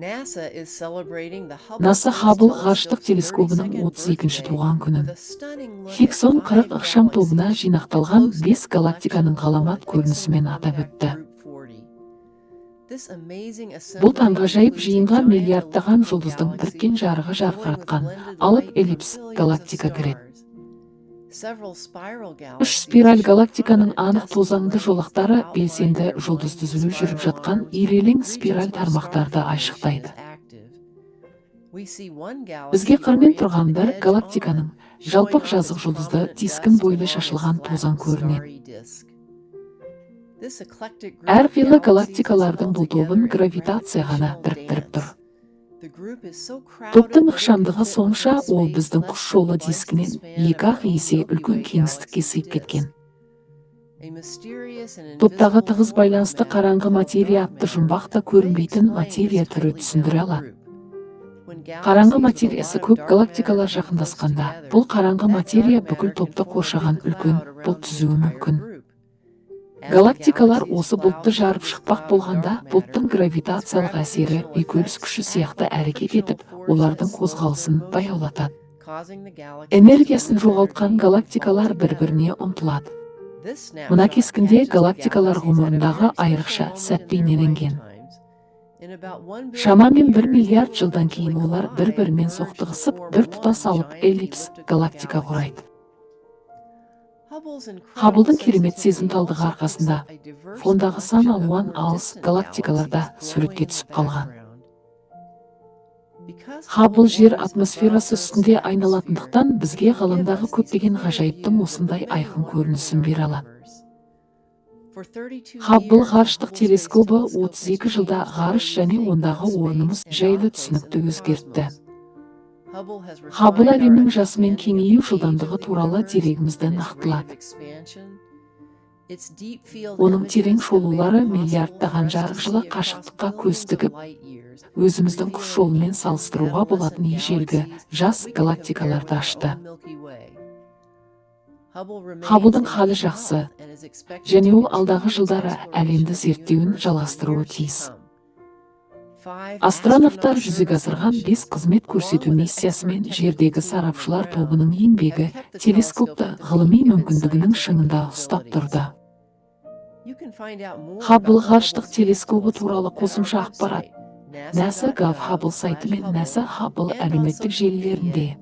НАСА Хаббл ғарыштық телескобының 32-ші туған күнін Хиксон 40 ықшам тобына жинақталған 5 галактиканың ғаламат көрінісімен атап өтті. Бұл таңғажайып жиынға миллиардтаған жұлдыздың біріккен жарығы жарқыратқан алып эллипс галактика кіреді. Үш спираль галактиканың анық тозаңды жолақтары белсенді жұлдыз түзілу жүріп жатқан ирелең спираль тармақтарды айшықтайды. Бізге қырмен тұрған бір галактиканың жалпақ жазық жұлдызды дискін бойлы шашылған тозаң көрінеді. Әрқилы галактикалардың бұл тобын гравитация ғана біріктіріп тұр. Топтың ықшамдығы сонша, ол біздің құс жолы дискінен екі-ақ есе үлкен кеңістікке сыйып кеткен. Топтағы тығыз байланысты қараңғы материя атты жұмбақ та көрінбейтін материя түрі түсіндіре алады. Қараңғы материясы көп галактикалар жақындасқанда, бұл қараңғы материя бүкіл топты қоршаған үлкен бұлт түзуі мүмкін. Галактикалар осы бұлтты жарып шықпақ болғанда, бұлттың гравитациялық әсері үйкеліс күші сияқты әрекет етіп, олардың қозғалысын баяулатады. Энергиясын жоғалтқан галактикалар бір-біріне ұмтылады. Мына кескінде галактикалар ғұмырындағы айрықша сәт бейнеленген. Шамамен 1 миллиард жылдан кейін олар бір-бірімен соқтығысып, бір тұтас алып эллипс галактика құрайды. Хабблдың керемет сезімталдығы арқасында фондағы сан алуан алыс галактикаларда суретке түсіп қалған. Хаббл жер атмосферасы үстінде айналатындықтан, бізге ғаламдағы көптеген ғажайыптың осындай айқын көрінісін бере алады. Хаббл ғарыштық телескобы 32 жылда ғарыш және ондағы орнымыз жайлы түсінікті өзгертті. Хаббл әлемнің жасы мен кеңею жылдамдығы туралы дерегімізді нақтылады. Оның терең шолулары миллиардтаған жарық жылы қашықтыққа көз тігіп, өзіміздің құс жолымен салыстыруға болатын ежелгі жас галактикаларды ашты. Хабблдың халі жақсы және ол алдағы жылдары әлемді зерттеуін жалғастыруы тиіс. Астронавтар жүзеге асырған бес қызмет көрсету миссиясы мен жердегі сарапшылар тобының еңбегі телескопты ғылыми мүмкіндігінің шыңында ұстап тұрды. Хаббл ғарыштық телескобы туралы қосымша ақпарат NASA Gov Hubble сайты мен NASA Hubble әлеуметтік желілерінде.